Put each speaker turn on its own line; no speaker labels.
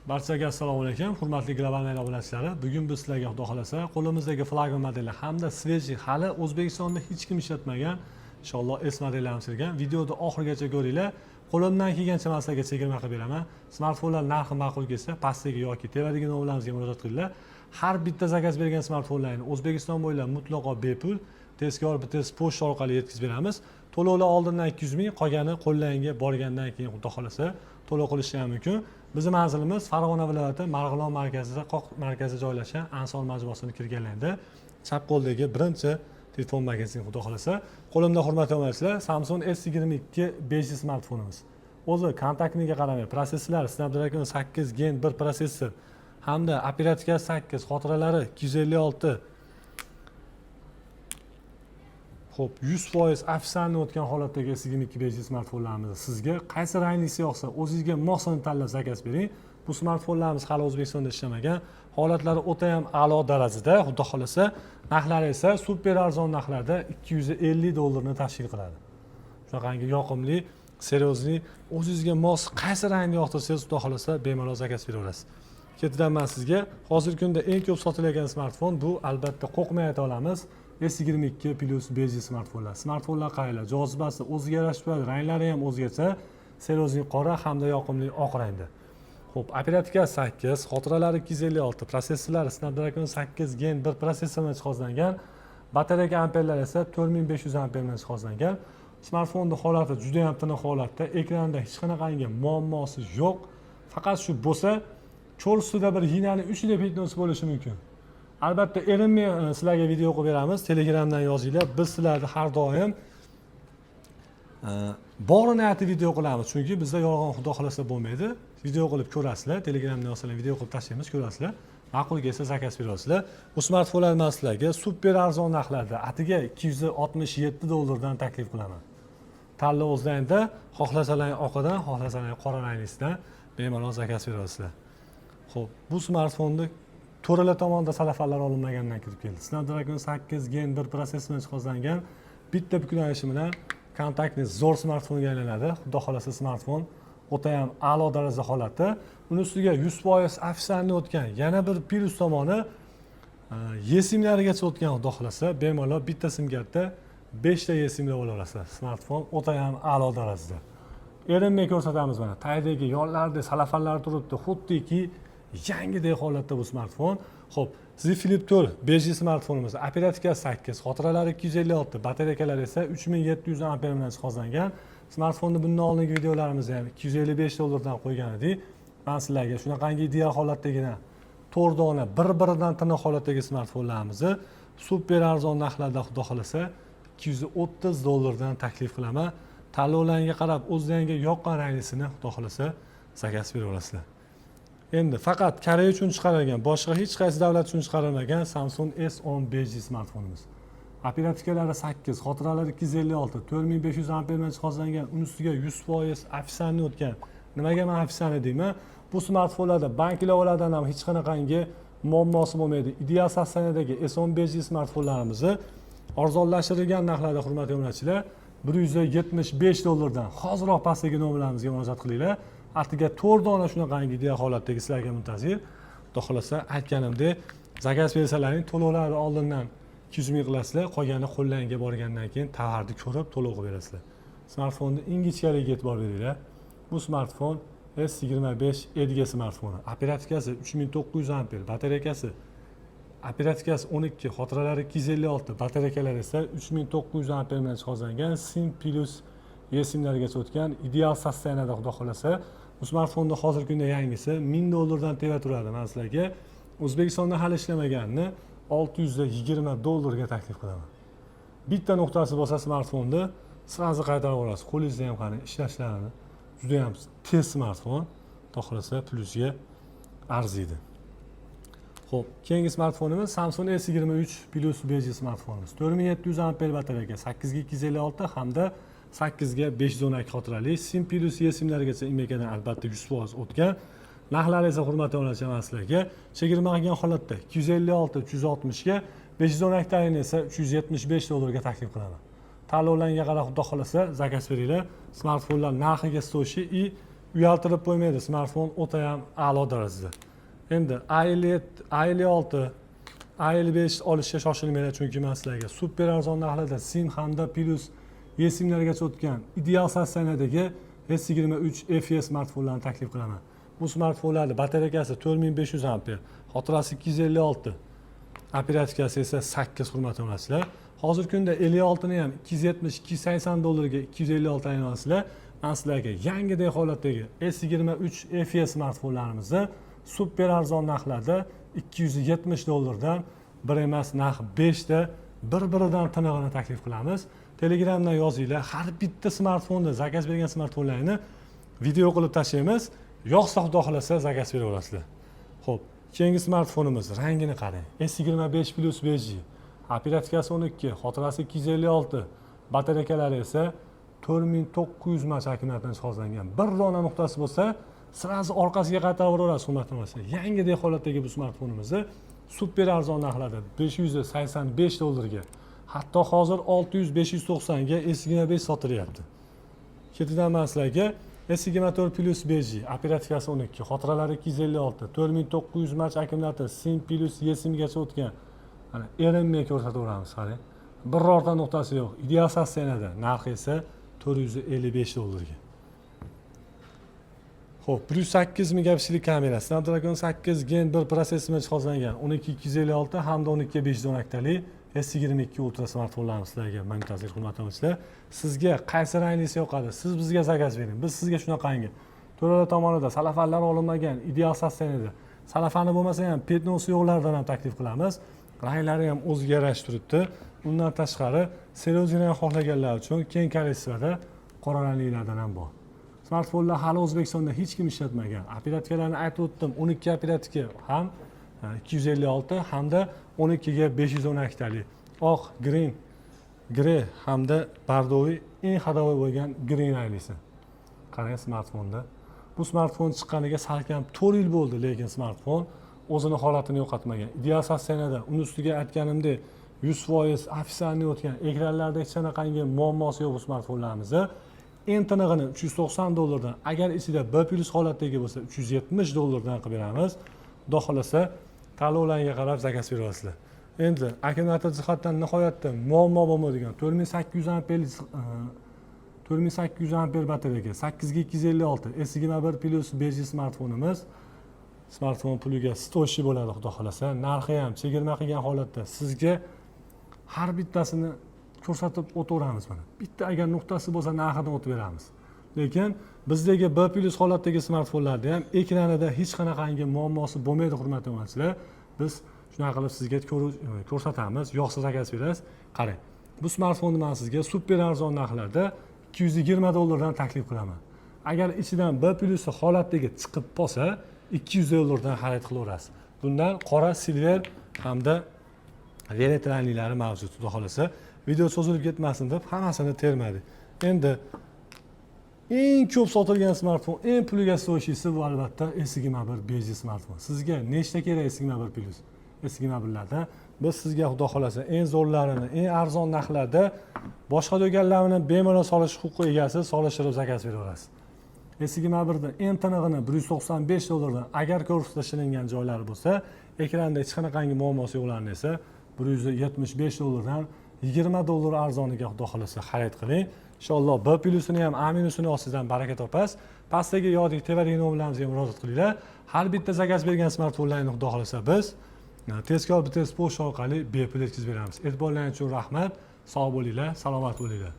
Barchaga assalomu alaykum, hurmatli Global Mail obunachilari. Bugun biz sizlarga, xudo xohlasa, qo'limizdagi flagman modeli hamda свежий, hali O'zbekistonda hech kim ishlatmagan, inshaalloh, S modellarimiz kirgan. Videoni oxirigacha ko'ringlar. Qo'limdan kelgancha man sizlarga chegirma qilib beraman. Smartfonlar narxi ma'qul kelsa, pastdagi yoki tepadagi nomerlarimizga murojaat qilinglar. Har bitta zakaz bergan smartfonlarni O'zbekiston bo'ylab mutlaqo bepul tezkor BTS pochta orqali yetkazib beramiz. To'lovlar oldindan 200 000, qolgani qo'llangga borgandan keyin, xudo xohlasa, to'lov qilishi ham mumkin. Bizni manzilimiz Farg'ona viloyati, Marg'ilon markazida, qoq markazida joylashgan Ansor majmuasini kirganlarida chap qo'ldagi birinchi telefon magazin, xudo xohlasa. Qo'limda, hurmatli obunachilar, Samsung S22 5G smartfonimiz. O'zi kontaktniga qaramay, protsessorlar Snapdragon 8 Gen 1 protsessor hamda оперативка 8, xotiralari 256. Xo'p, 100% официальный o'tgan holatdagi S22 5G smartfonlarimiz. Sizga qaysi ranglisi yoqsa, o'zingizga mosini tanlab zakaz bering. Bu smartfonlarimiz hali O'zbekistonda ishlamagan. Holatlari o'ta ham a'lo darajada, xudo xohlasa, narxlari esa super arzon narxlarda, 250 dollarni tashkil qiladi. Shunaqangi yoqimli, серьезный, o'zingizga mos qaysi rangni yoqtirsangiz, xudo xohlasa, bemalol zakaz beraverasiz. Ketidan man sizga hozirgi kunda eng ko'p sotilayotgan smartfon bu, albatta, qo'rqmay ayta olamiz, S22 Plus 5G smartfonlar. Smartfonlar qaranglar, jozibasi o'ziga yarashib turadi, ranglari ham o'zgacha, серьезный qora hamda yoqimli oq rangda. Xo'p, оперативка 8, xotiralari 256, protsessorlari Snapdragon 8 Gen 1 protsessor bilan jihozlangan. Batareyka amperlar esa 4500 amper bilan jihozlangan. Smartfonni holati juda ham tiniq holatda, ekranda hech qanaqangi muammosi yo'q. Faqat shu bo'lsa, cho'l ustida bir yinani uchida пятно si bo'lishi mumkin. Albatta, erinmay sizlarga video qilib beramiz. Telegramdan yozinglar. Biz sizlarni har doim borini aytib video qilamiz, chunki bizda yolg'on, xudo xohlasa, bo'lmaydi. Video qilib ko'rasizlar, Telegramda yozsalar, video qilib tashlaymiz, ko'rasizlar. Ma'qul kelsa, zakaz berasizlar. Bu smartfonlar man sizlarga super arzon narxlarda, atiga 267 dollardan taklif qilaman. Tanlov o'zlaringda, xohlasalaring oqidan, xohlasalaring qora ranglisidan bemalol zakaz berasizlar. Ho'p, bu smartfonni to'rala tomonda salafanlar olinmagandan kirib keldi. Snapdragon 8 Gen 1 protsessor bilan jihozlangan. Bitta buklanishi bilan kontaktni zo'r smartfonga aylanadi. Xudo xohlasa, smartfon o'ta ham a'lo daraja holatda. Uni ustiga 100% официальный o'tgan. Yana bir plyus tomoni, eSIMlarigacha o'tgan, xudo xohlasa, bemalol bitta sim karta beshta eSIMlar olaverasizlar. Smartfon o'ta ham a'lo darajada. Erinmay ko'rsatamiz, mana tagidagi yonlarida salafanlar turibdi, xuddiki yangidek holatda bu smartfon. Ho'p, Z Flip 4 5G smartfonimiz, оперативка 8, xotiralari 256, batareykalari esa 3700 amper bilan jihozlangan. Smartfonni bundan oldingi videolarimizda ham 255 dollardan qo'ygan edik. Man sizlarga shunaqangi ideal holatdagina to'rt dona bir biridan tiniq holatdagi smartfonlarimizni super arzon narxlarda, xudo xohlasa, 230 dollardan taklif qilaman. Tanlovlarga qarab, o'zlaringga yoqqan ranglisini, xudo xohlasa, zakaz beraverasizlar. Endi faqat Koreya uchun chiqarilgan, boshqa hech qaysi davlat uchun chiqarilmagan Samsung S10 5G smartfonimiz. Оперативка lari 8, xotiralari 256, 4500 amper bilan jihozlangan. Uni ustiga 100% официальный o'tgan. Nimaga man официальный deyman? Bu smartfonlarda bank ilovalaridan ham hech qanaqangi muammosi bo'lmaydi. Ideal состояние dagi S10 5G smartfonlarimizni arzonlashtirilgan narxlarda, hurmatli obunachilar, 175 dollardan. Hoziroq pastdagi nomerlarimizga murojaat qilinglar. Atiga to'rt dona shunaqangi ideal holatdagi sizlarga muntazir. Xudo xohlasa, aytganimdek, zakaz bersalaring, to'lovlarni oldindan 200 000 qilasizlar, qolgani qo'llangga borgandan keyin tovarni ko'rib to'lov qilib berasizlar. Smartfonni ingichkaligiga e'tibor beringlar. Bu smartfon S25 Edge smartfoni. Оперативка si 3900 amper, batareykasi, оперативка si 12, xotiralari 256, batareykalari esa 3900 amper bilan jihozlangan. SIM plus eSIMlargacha o'tgan, ideal состояние da, xudo xohlasa. Bu smartfonni hozirgi kunda yangisi 1000 dollardan tepa turadi. Man sizlarga O'zbekistonda hali ishlamaganini 620 dollarga taklif qilaman. Bitta nuqtasi bo'lsa, smartfonni сразу qaytarib olasiz. Qo'lingizda ham qarang, ishlashlarini, judayam tez smartfon, xudo xohlasa, plyusga arziydi. Ho'p, keyingi smartfonimiz Samsung S23 Plus 5G smartfonimiz. 4700 amper batareyka, 8 ga 256 hamda 8 ga 512 xotirali, SIM plus eSIMlargacha IMEIdan albatta 100% o'tgan. Narxlari esa, hurmatli obunachilar, sizlarga chegirma qilgan holatda 256 360 ga, 512 esa 375 dollarga taklif qilaman. Tanlovlarga qarab, xudo xohlasa, zakaz beringlar. Smartfonlar narxiga стоящий и Uyaltirib qo'ymaydi, smartfon o'ta ham a'lo darajada. Endi A57, A56, A55 olishga shoshilmanglar, chunki man sizlarga super arzon narxlarda SIM hamda plus eSIMlargacha o'tgan ideal состояния dagi S23 FE smartfonlarni taklif qilaman. Bu smartfonlarni batareykasi 4500 amper, xotirasi 256, оперативка si esa 8, hurmatli obunachilar. Hozirgi kunda 56ni ham 270, 280 dollarga 256 ayni olasizlar. Man sizlarga yangidek holatdagi S23 FE smartfonlarimizni super arzon narxlarda 270 dollardan, bir emas, narx 5 ta bir biridan tinig'ini taklif qilamiz. Telegramdan yozinglar, har bitta smartfonni, заказ bergan smartfonlarni video qilib tashlaymiz. Yoqsa, xudo xohlasa, заказ beraverasizlar. Ho'p, keyingi smartfonimiz, rangini qarang. S25 Plus 5G, оперативка si 12, xotirasi 256, batarekalari esa 4900 mAh akkumulyatordan jihozlangan. Bir dona nuqtasi bo'lsa, сразу orqasiga qaytarib yuborasiz, hurmatli obunachilar. Yangidek holatdagi bu smartfonimizni super arzon narxlarda 585 dollarga, hatto hozir 600, 590 ga S25 sotilyapti. Ketidan man sizlarga S24 Plus 5G, оперативка si 12, xotiralari 256, 4900 mAh akkumulyator, SIM plus eSIMgacha o'tgan. Mana, erinmay ko'rsataveramiz, qarang. Birorta nuqtasi yo'q. Ideal состояния da, narxi esa 455 dollarga. Xo'p, 108 megapiksellik kamera, Snapdragon 8 Gen 1 protsessor bilan jihozlangan, 12 256 hamda 12 512 talik S22 Ultra smartfonlarimiz sizlarga mumtazir, hurmatli obunachilar. Sizga qaysi ranglisi yoqadi? Siz bizga заказ bering. Biz sizga shunaqangi to'rala tomonida salafanlar olinmagan, ideal состояние da. Salafani bo'lmasa ham, пятно si yo'qlardan ham taklif qilamiz. Ranglari ham o'ziga yarashib turibdi. Undan tashqari, серьезный rang xohlaganlar uchun keng количество da qora ranglilardan ham bor. Smartfonlar hali O'zbekistonda hech kim ishlatmagan. Оперативка larni aytib o'tdim, 12 оперативка ham 256 hamda 12 ga 512 talik. Oq, green, grey hamda бордовый, eng ходовой bo'lgan green ranglisi. Qarang smartfonda. Bu smartfon chiqqaniga salkam 4 yil bo'ldi, lekin smartfon o'zini holatini yo'qotmagan. Ideal состояние da. Uni ustiga, aytganimdek, 100% официальный o'tgan, ekranlarda hech qanaqangi muammosi yo'q bu smartfonlarimizni. Eng tinig'ini 390 dollardan, agar ichida B plus holatdagi bo'lsa, 370 dollardan qilib beramiz. Xudo xohlasa, tanlovlarga qarab заказ berasizlar. Endi akkumulyator jihatdan nihoyatda muammo bo'lmaydigan 4800 amper, 4800 amper batareyka, 8 ga 256 S21 Plus 5G smartfonimiz. Smartfon puliga стоящий bo'ladi, xudo xohlasa. Narxi ham chegirma qilgan holatda sizga har bittasini ko'rsatib o'taveramiz mana. Bitta agar nuqtasi bo'lsa, narxidan o'tib beramiz. Lekin bizdagi B plus holatdagi smartfonlarda ham ekranida hech qanaqangi muammosi bo'lmaydi, hurmatli obunachilar. Biz shunaqa qilib sizga ko'rsatamiz, yoqsa, заказ berasiz. Qarang, bu smartfonni man sizga super arzon narxlarda 220 dollardan taklif qilaman. Agar ichidan B plusi holatdagi chiqib qolsa, 200 dollardan xarid qilaverasiz. Bundan qora, silver hamda violet ranglilari mavjud. Xudo xohlasa, video cho'zilib ketmasin deb hammasini termadik. Endi eng ko'p sotilgan smartfon, eng puliga стоящий si bu, albatta, S21 5G smartfon. Sizga nechta kerak S21 Plus, S21 larda? Biz sizga, xudo xohlasa, eng zo'rlarini eng arzon narxlarda, boshqa do'konlar bilan bemalol solish huquqi egasi, solishtirib заказ beraverasiz. S21 ni eng tinig'ini 195 dollardan, agar korpusda shilingan joylari bo'lsa, ekranda hech qanaqangi muammosi yo'qlarni esa 175 dollardan, 20 dollar arzoniga, xudo xohlasa, xarid qiling. Inshaalloh, B plyusini ham, A minusini olsangizdan baraka topasiz. Pastdagi yoki tepadagi nomerlarimizga murojaat qilinglar. Har bitta заказ bergan smartfonlarni, xudo xohlasa, biz tezkor bitta pochta orqali bepul yetkazib beramiz. E'tiborlaringiz uchun rahmat, sog' bo'linglar, salomat bo'linglar.